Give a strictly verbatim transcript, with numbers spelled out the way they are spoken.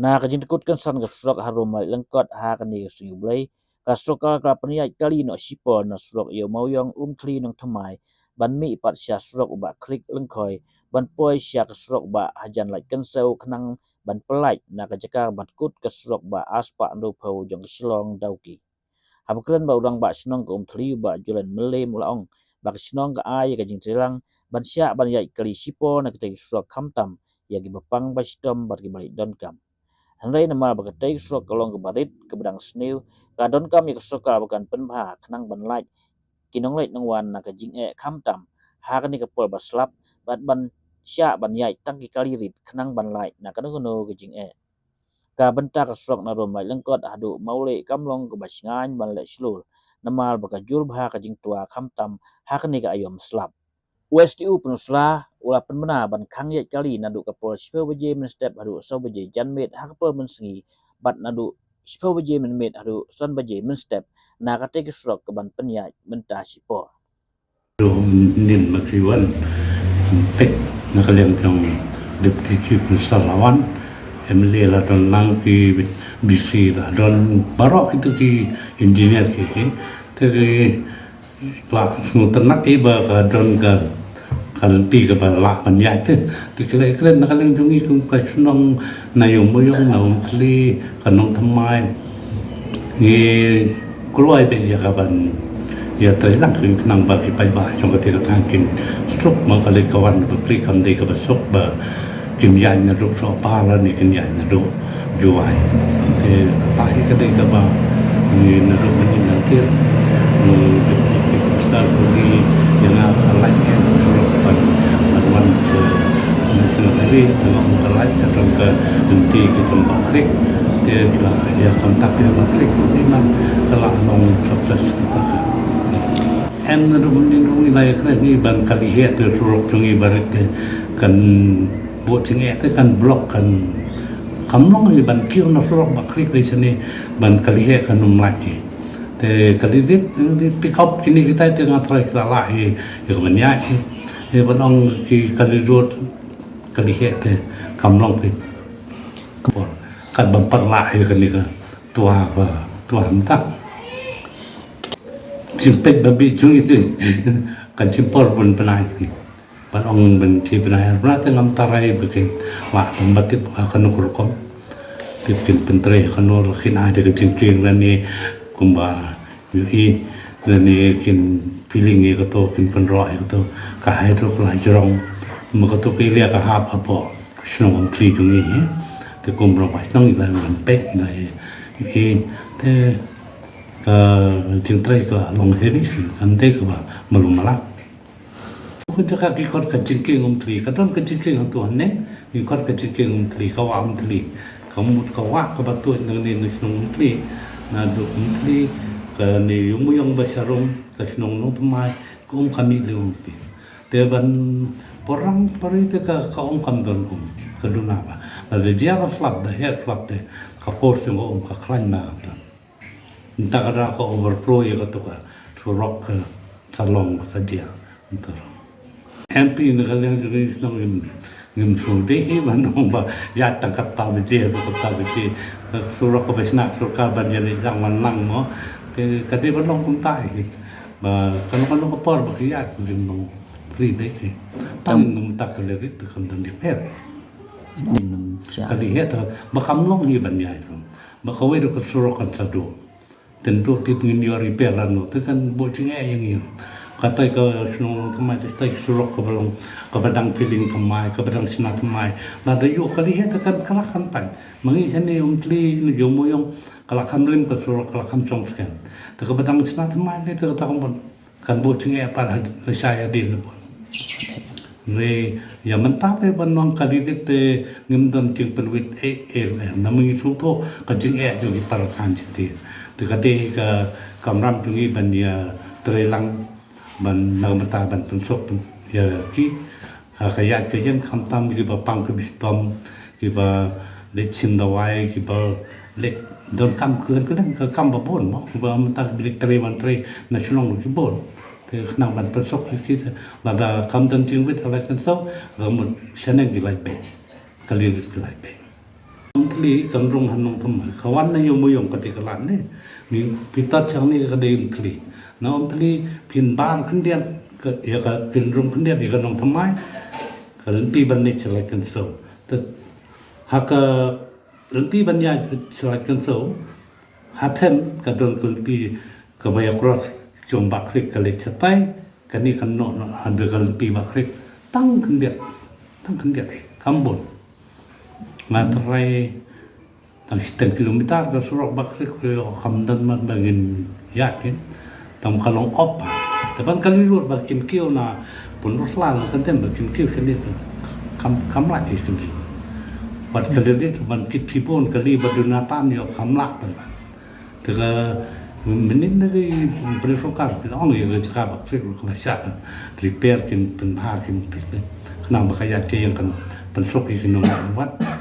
Na ka jingkut kynsan ka surok harum Mawlai Lyngkot ha kane ka sngi U Blei, ka sorkar ka la pynïaid kali noh shipor na surok ïa u Mawiong Umthli Nongthymmai, ban mih pat sha surok u Bah Khriek Lyngkhoi, ban poi sha ka surok u Bah Hajan Lait Kynsew khnang ban pyllait na ka jaka ban kut ka surok ba arspah hynriewphew jong ka Shillong Dawki. Haba kren bad u Rangbah Shnong ka Umthli u Bah Julian Mylliem u la ong ba ka shnong ka ai ïa ka jingtreilang ban shah ban ïaid kali shipor na katei ka surok khamtam ïa kiba pang ba shitom bad kiba leit donkam. Hynrei namar ba katei ka surok ka long kaba rit kaba dang sniew, ka donkam ïa ka sorkar ba kan pynbha khnang ban lait ki nongleit nongwan na ka jingeh khamtam ha kane ka por ba slap, bad ban shah ban ïaid tang ki kali rit khnang ban lait na kano kano ka jingeh. Ka bynta ka surok na rum Mawlai Lyngkot haduh Mawlai kam long kaba shngain ban leh shlur, namar ba ka jur bha ka jingtwa khamtam ha kane ka aïom slap. U S D O Pynursla u la pynbna ban khang ïaid kali naduh ka por shiphew baje mynstep haduh saw baje janmiet ha ka por mynsngi, bad naduh shiphew baje mynmiet haduh san baje mynstep na katei ka surok kaban pynïaid mynta shipor. Nin ma ki wan pek na ka liang jong Deputy Chief Minister la wan, M L A la don lang, ki D C la don, baroh kito ki engineer ki, ki te ki la sngewtynnat i ba ka don ka, ka lynti kaba lah ban ïaid te. Te ki la ïakren na ka liang jong ngi kum ka shnong na ïa u Mawiong, na Umthli, ka Nongthymmai. Ngi kloi beit ïa ka ban ïatreilang khnang ba ki paidbah jong kata ka thaiñ kin suk ma ka leit ka wan ba pli kam dei kaba suk ba kin ïaid naduh Sohpa lane kin ïaid naduh Jowai. Te ta hi ka dei kaba ngi naduh mynnin nangtir ngi dep ïa ki star ko ngi ïa nga ka lait ïa ka surok ban ban wan ka National Highway, te long ka lait ka don ka lynti ka don Bah Khriek. Te ka ïa contact ïa Bah Khriek ko ngi man ka la long success kata ka. Em naduh mynnin ruh ngi la ïa kren ngi ban kali heh te surok jong ngi barit te kan buh jingeh te kan block kan kam long hi ban kiew na surok Bah Khriek dei shane ban kali heh kan ym lait hi. Te kali dip, dip pick up kine kitai te nga tharai ki la lah hi ïa ka ban ïaid hi. Hi ban ong ki kali road kali heh te kam long phi. Kat ban pat lah hi kane ka twa ba twa mynta. Shin peit ba bit jong i te kan shin por bun pynai. Ban ong ban chi bnai ar bnai te ngam tharai ba kin lah tang ba tip ha kano ka rukom. Tip kin pyntrei ha kano la kin ai da ka jingkieng lane kumba ïohi lane kin feeling ïa kato, kin pynroh ïa kato ka hydro ka la jrong. Ma kato ka area ka hap hapoh shnong Umthli jong ngi hi. Te kum rangbah shnong i la ngan peit i la ïohi te ka jingtrei ka la long heavy, kam dei kaba malu mala. Kun jaka ki kot ka jingkieng Umthli, ka don ka jingkieng hangtu hangne, ki kot ka jingkieng Umthli, ka wah Umthli. Ka mut ka wah kaba tuid nangne na shnong Umthli, naduh Umthli, kane ïa u Mawiong ba sharum, ka shnong Nongthymmai, ka um ka mih lem Umthli. Te ban porang pari te ka, ka um kam don kum, ka duna ba. Lada jia ba slap, da heh slap te, ka force jong ka um ka khlaiñ ba don. Nta ka da ka overflow ïa kato ka surok ka sa long ka sa jia. Nta. M P na ka liang jong ngi shnong ngim, ngim sngewdei hi ban ong ba ïaid tang katta baje, ba katta baje. Surok kaba shna ka sorkar ban ïaleit lang wan lang mo. Te ka dei ban long kumta hi. Ba kano kano ka por ba ka ïaid ngim long free dei hi. Tang ngim ta ka leit te kam dang di per. Ka dei hi ta ba kam long hi ban ïaid. Ba kawei ruh ka surok kan sa duh. Te duh tip ngin ïoh repair lano, te kan buh jingeh ïa ngi. Katai ka shnong Nongthymmai, te tai ka surok kaba long, kaba dang filling thymmai, kaba dang shna thymmai. Lada ïoh kali heh te kan kylla kan tai. Ma ngi shane Umthli, ïa u Mawiong, ka la kham rim ka surok, ka la kham shong skhem. Te kaba dang shna thymmai te, te kata ka mut kan buh jingeh pat ha, ha shai hadien bun. Re, ïa mynta te ban ong kali dip te ngim don jingpynwit ei ei lem. Namar ngi sngewthuh ka jingeh jong ki para thaiñ shatei. Te ka dei ka kamram jong ngi ban ïatreilang ban na ka bynta ban pynsuk ïa ki. Ha ka ïaid ka ïeng khamtam kiba pang kiba shitom, kiba leit shim dawai, kiba leit donkam kren kren ka kam ba bun mo, kiba mynta kiba leit trei ban trei na shnong ruh ki bun. Khnang ban pynsuk ïa ki, lada kam don jingwit ha Laitkynsew, ka mut shaneng ki lait beit. Kali ki lait beit. Nongthli kan rung ha Nongthymmai, ka wan na ïew Mawïong ka dei ka lad ne. Ngi phi tad shane ka dei Umthli. Na Umthli phin bar khyndiat, ka, ïa ka phin rung khyndiat ïa ka Nongthymmai. Ka lynti ban leit sha Laitkynsew. Te ha ka lynti ban ïaid sha Laitkynsew, ha them ka don ka lynti kaba ïa cross jong Bah Khriek ka leit shatai, kane kan noh noh ha ka lynti Bah Khriek tang khyndiat, tang khyndiat, kam bun. Nga tharai tang shiteng kilometer ka surok Bah Khriek, kam don mat ba ngin ïaid kin. Tang ka long op. Te ban kali lut ba kin kiew na Pynrosla, ka dem ba kin kiew shane, kam, kam lah ki kali. Wat kali lut ban kit phi bun kali ba duna tan ïoh kam lah ban. Te ka mynnin da ki police sorkar ki ong ïa ka jaka Bah Khriek ka la shah, repair kin, pynbha kin, khnang ba ka ïaid te ïeng kan pynsuk ïa ki nongwad.